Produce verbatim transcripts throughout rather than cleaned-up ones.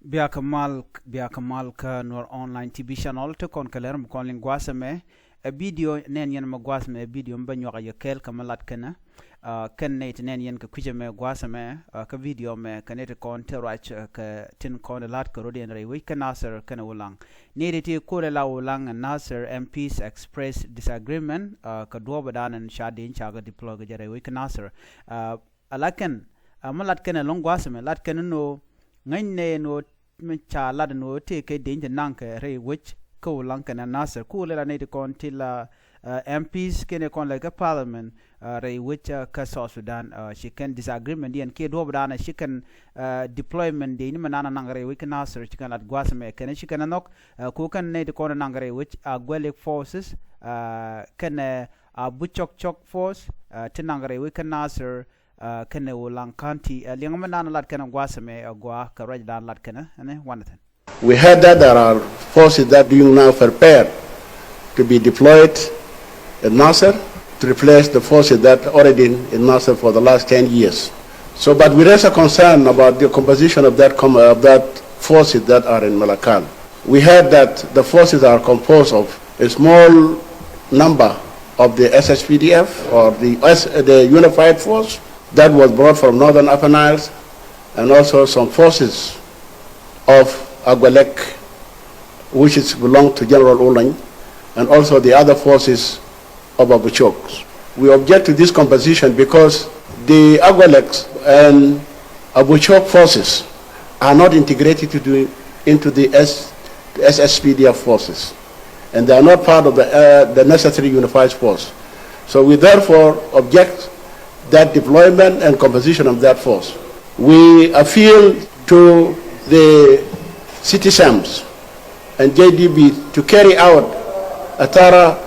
Biakä mal, biakä mal kä Nuer Online T V channel ti kɔn kɛ lɛr mi kɔn liŋ gua̱a̱th ɛmɛ. Ɛ video nɛn yɛn mɛ gua̱a̱th ɛmɛ, ɛ video mi bä nyuak a yɛ kɛɛl kɛ mi lat kɛnɛ. Kɛn nɛy ti nɛn yɛn kɛ kui̱cɛ mɛ gua̱a̱th ɛmɛ, kä video mɛ kɛ nɛy ti kɔn ti ruac kɛ tin kɔn lat kɛ rot yɛn rɛy wec kä Nasir kɛnɛ Ulaŋ. Nɛy ti ti kolɛ la Ulaŋ ɛ Nasir M Ps express disagreement kɛ duɔɔpɛ dan ɛn ca deny ca kɛ deploy kɛ jɛ rɛy wec kä Nasir. Ala kɛn, a mi lat kɛn ɛlɔ̱ŋ gua̱a̱th ɛmɛ, lat kɛn ɛn ɣöö ŋäcnɛ ɛn ɣöö mi ca lat ɛn ɣöö tëë kɛ deny ti naŋ kɛ rɛy wec kä Ulaŋ kɛnɛ Nasir. Ku lɛ la nɛy ti kɔn ti la M Ps kɛnɛ kɔn la kä parliament rɛy wec kä South Sudan, ci kɛn disagreement diɛn kiɛ duɔɔpdan ci kɛn deployment deny ni mi naan naŋ rɛy wec kä Nasir ci kɛn lat gua̱a̱th ɛmɛ kɛn ci kɛn ɛ nhɔk. Ku kɛn nɛy ti kɔn naŋ rɛy wec Agwelek forces kɛnɛ Abuchok Chok force ti naŋ rɛy wec kä Nasir kɛnɛ Ulaŋ County. Liɛŋ mi naan lat kɛnɛ gua̱a̱th ɛmɛ ɛ gɔaa kɛ ruacdan lat kɛnɛ ɛn wanɛ thi̱n. We heard that there are forces that being now prepared to be deployed in Nasir to replace the forces that already in Nasir for the last ten years. So, but we raise a concern about the composition of that com-, of that forces that are in Malakal. We heard that the forces are composed of a small number of the S S P D F or the, S, the unified force that was brought from northern Upper Niles, and also some forces of Agwelek, which is belong to General Ulany, and also the other forces of Abuchok. We object to this composition because the Agwelek and Abuchok forces are not integrated to do, into the S, S S P D F forces, and they are not part of the, uh, the necessary unified force. So we therefore object that deployment and composition of that force. We appeal to the citizens and J D B to carry out a thorough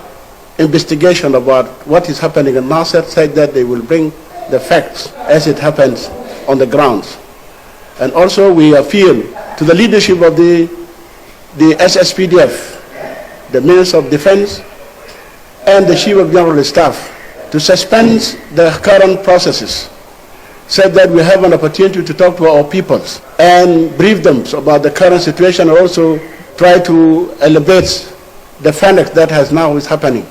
investigation about what is happening in Nasir, such that they will bring the facts as it happens on the grounds. And also we appeal to the leadership of the, the S S P D F, the Minister of Defense, and the Chief of General Staff to suspend the current processes, so that we have an opportunity to talk to our peoples and brief them about the current situation, and also try to alleviate the panic that has now is happening.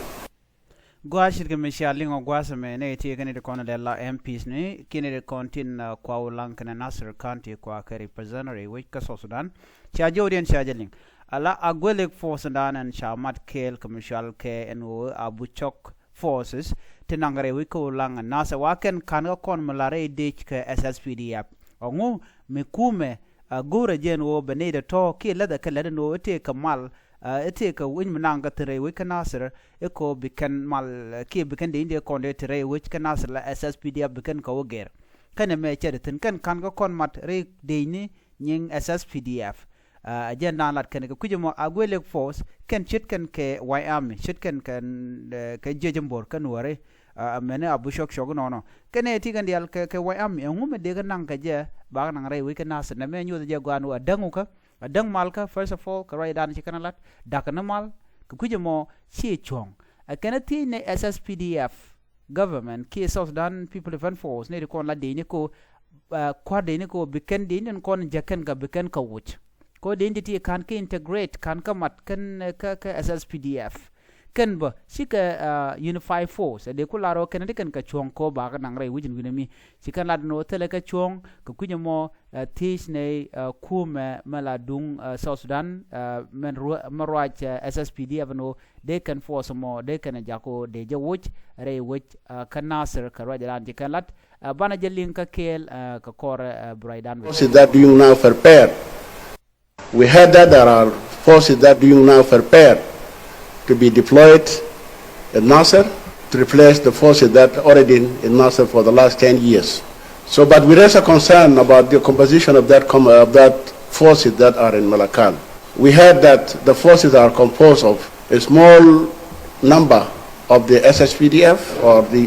Gɔaa ce̱tkɛ mi cia liŋ ɔ gua̱a̱th ɛmɛ nɛ ti kɛn ti kɔn lɛ la M Ps ni kiɛn ti kɔn tin kua Ulaŋ kɛnɛ Nasir County kua kɛ representative wec kä South Sudan. Cia jɔwdiɛn cia jɛ liŋ ala Agwelek force dan ɛn ca mat kɛɛl kɛ mi cual kɛ ɛn ɣöö Abuchok forces ti naŋ rɛy wec kä Ulaŋ ɛn Nasir wa kɛn ka̱n kä kɔn mi la rɛy dec kɛ S S P D F. Ɔŋu mi kumɛ a go̱o̱rɛ jɛ ɛn ɣöö bɛ nɛy dɛ tɔ̱ kiɛ läthɛ kɛ lät ɛn ɣöö ɛ tëë kɛ mal, ɛ tëë kɛ wec mi naŋ kä thi̱n rɛy wec kä Nasir ɛ kɛ ɣöö bi kɛn mal kiɛ bi kɛn dee in dee kɔn dee ti rɛy wec kä Nasir la S S P D F bi kɛn kɛ wä gɛr. Kɛn ɛmɛ cɛ di thi̱n kɛn ka̱n kä kɔn mat rɛy dee ni nyiŋ S S P D F. Ɛ jɛn daan lat kɛn kɛ kui̱c ɛmɔ Agwelek force kɛn ce̱tkɛn kɛ White Army ce̱tkɛn kɛ jiɛc ɛmbor kɛn wääri. Ɛ mɛni Abuchok Chok inɔnɔ kɛn ɛ ti kɛn diaal kɛ, kɛ White Army ɛŋu mi dee kɛ naŋ kɛ jɛ bak naŋ rɛy wec kɛ Nasir nɛ mɛ nyuɔth jɛ guan wä adäŋ wä kä adäŋ mal kä first of all kɛ ruacdan ci kɛn lat da̱k ni mal kɛ kui̱c ɛmɔ ci cuɔ̱ŋ. Ɛ kɛn ɛ thiec ni S S P D F government kiɛ South Sudan People Defense Force ni ri kɔn la dee ni ko kua̱r dee ni ko bi kɛn dee ni kɔn jɛ kɛn kɛ bi kɛn kɛ wuc. Ko dee ni ti ka̱n kɛ integrate ka̱n kɛ mat kɛn kɛ, kɛ S S P D F. Kɛn bä cikɛ unified force ɛ dee ku lar ɔ kɛn ti kɛn kɛ cuɔ̱ŋ ko bakä naŋ rɛy wi̱c in wi̱n mi ci kɛn lat ni ɔ thilɛ kɛ cuɔ̱ŋ kɛ kui̱c ɛmɔ. Thiec nɛy kumɛ mɛ la duŋ South Sudan mɛ ruac S S P D F ɛn ɣöö dee kɛn force mɔ dee kɛn ɛ jak ɣöö dee jɛ woc rɛy wec kä Nasir kɛ ruac ɛ ran ci kɛn lat. Banɛ jɛ liŋ kä kɛɛl kɛ kɔr bi ruacdan wec. Forces that doing now prepare. We heard that there are forces that doing now prepare to be deployed in Nasir to replace the forces that already in, in Nasir for the last ten years. So, but we raise a concern about the composition of that com-, of that forces that are in Malakal. We heard that the forces are composed of a small number of the S S P D F or the,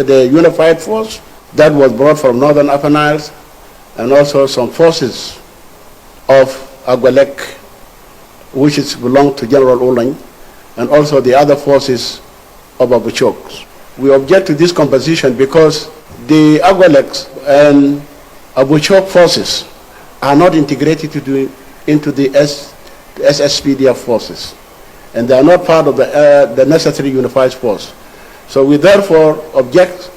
the unified force that was brought from northern Upper Niles, and also some forces of Agwelek, which is belong to General Ulany, and also the other forces of Abuchok. We object to this composition because the Agwelek and Abuchok forces are not integrated to do, into the S-, S S P D F forces, and they are not part of the, uh, the necessary unified force. So we therefore object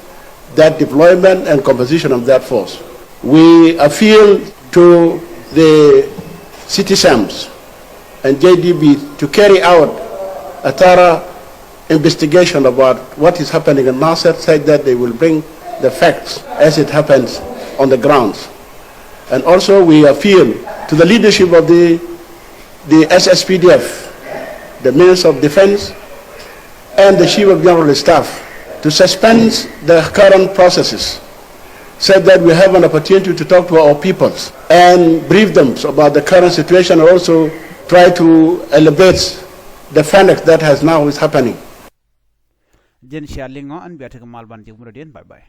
that deployment and composition of that force. We appeal to the citizens and J D B to carry out a thorough investigation about what is happening in Nasir, such that they will bring the facts as it happens on the grounds. And also we appeal to the leadership of the, the S S P D F, the Minister of Defense, and the Chief of General Staff to suspend the current processes, so that we have an opportunity to talk to our peoples and brief them about the current situation, and also try to alleviate the panic that has now is happening. Jɛn cia liŋɔ ɛn bia tekɛ mal ban jɛ murɛ diɛn. Bye bye.